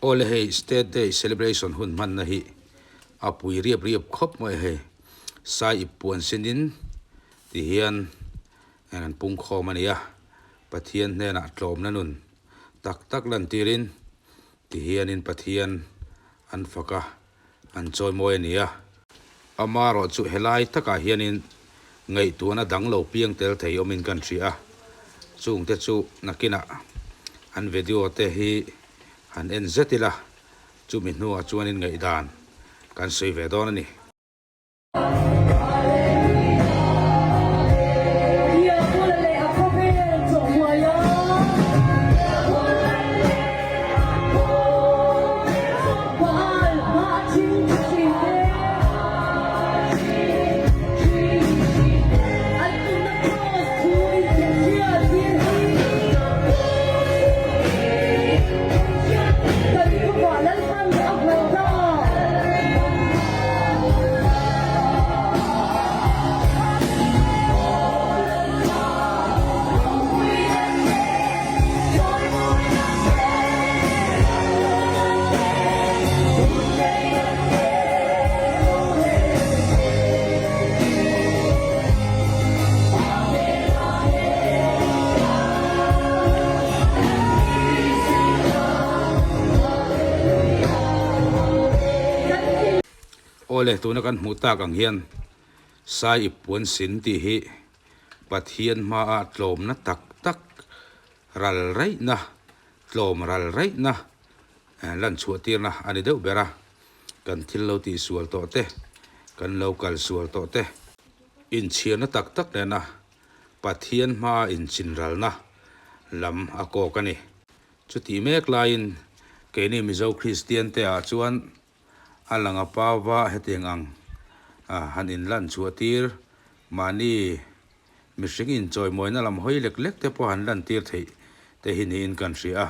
Awle hei State Day celebration hun hmanna hi a pui riap riap khawp mai a hei. Sai ip puan sinin ti hian an pung khawm a ni a, Pathian hnenah tlawmna nun tak tak lantirin ti hianin Pathian an fak a. An chawimawi a ni a. Amarawh chu helai takah hianin ngaihtuahna dang lo piang tel thei awmin kan hria a, chungte chu nakinah an video te hi han en zet ila, chumi hnuah chuanin ngaihdan kan sawi ve dawn a ni. Awle, tuna kan hmuh tak ang hian Sai ip puan sin tih hi Pathian hmaa tlawmna tak tak ral raihna, tlawm ral raihna lan chhuah tirna a ni deuh ber a. Kan thil lo tih sual tawh te, kan lo kal sual tawh te, inchhirna tak tak nena Pathian hmaa inchinralna lam a kawk a ni. Chutih mek laiin keini Mizo Kristian te ah chuan a lang a pauva hetiang ang han inlan chhuah tir mahni mihring inchawimawina lam hawi lek lek te pawh han lan tir theih te hi niin kan hria a.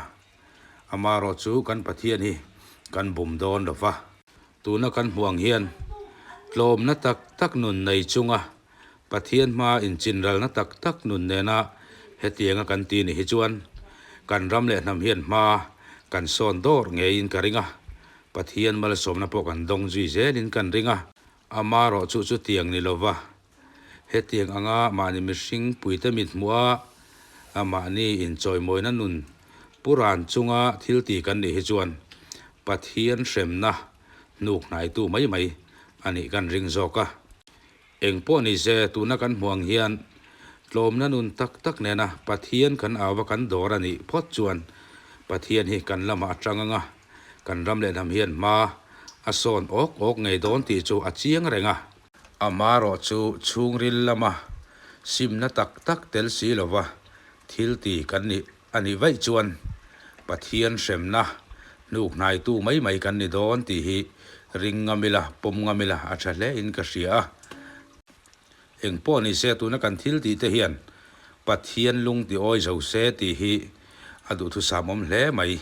Amarawh chu kan Pathian hi kan bum dawn lo va. Tuna kan hmuh ang hian tlawmna tak tak nun nei chunga Pathian hmaa inchinralna tak tak nun nena hetianga kan ti ni hi chuan kan ram leh hnam hian hma kan sawn dawr ngeiin ka ring a, Pathian malsawmna pawh kan dawng zui zelin kan ring a. Amarawh chu chutiang ni lova hetiang anga mahni mihring puite mit hmuh a, mahni inchawimawina nun pu ran chunga thil ti kan nih hi chuan Pathian hremna hnuk hnaitu mai mai a nih kan ring zawk a. Eng pawh ni se, tuna kan hmuh ang hian tlawmna nun tak tak nena Pathian kan au va kan dawr a nih phawt chuan Pathian hi kan lamah a tang ang a, kan ram leh hnam hian hma a sawn awk awk ngei dawn tih chu a chiang reng a. Amarawh chu chhungril lama simna tak tak tel si lova thil ti kan nih a nih vaih chuan Pathian hremna hnuk hnaitu mai mai kan ni dawn tih hi ring ngam ila, pawm ngam ila a tha hle in ka hria a. Eng pawh ni se tuna kan thil tih te hian Pathian lung ti awi zo se tih hi a duhthusam awm hle mai.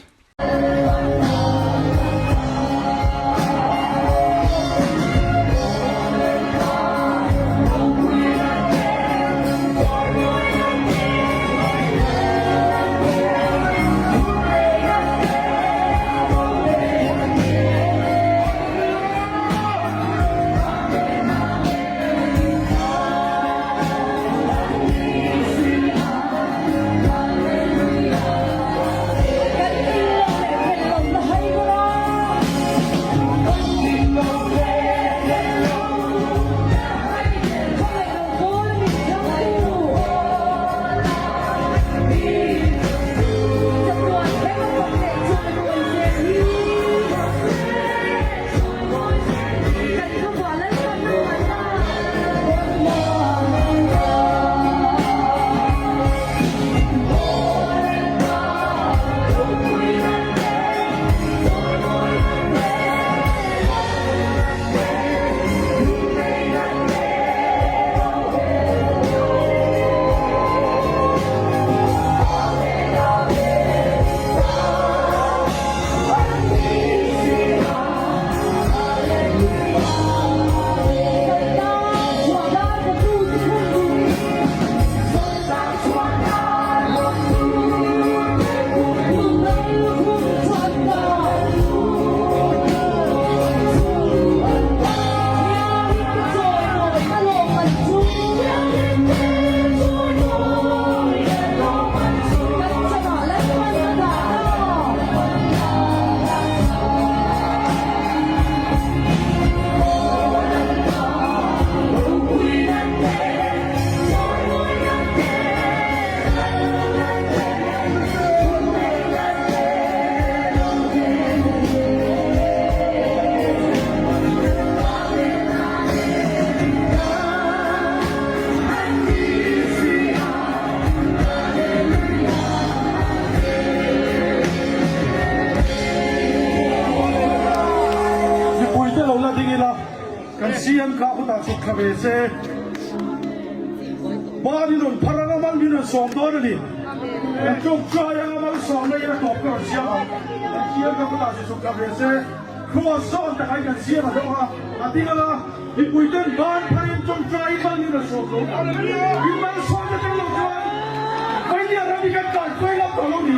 CM kha khutah chhuk thla ve se. Ban in rawn phar anga mal min rawn sawm dawn a ni. Kan tawngtai anga malsawmna in a tawp ka rawn siam ang. Kan CM kha khutah chhuk thla ve se. Cross zawn takah in kan CM a hlauh a, a ding anga mipui ten ban phar in tawngtai in mal min rawn sawm lo ang. In malsawmna tel lo chuan Vailia ram hi kan kai kuai lam tawh lo ni.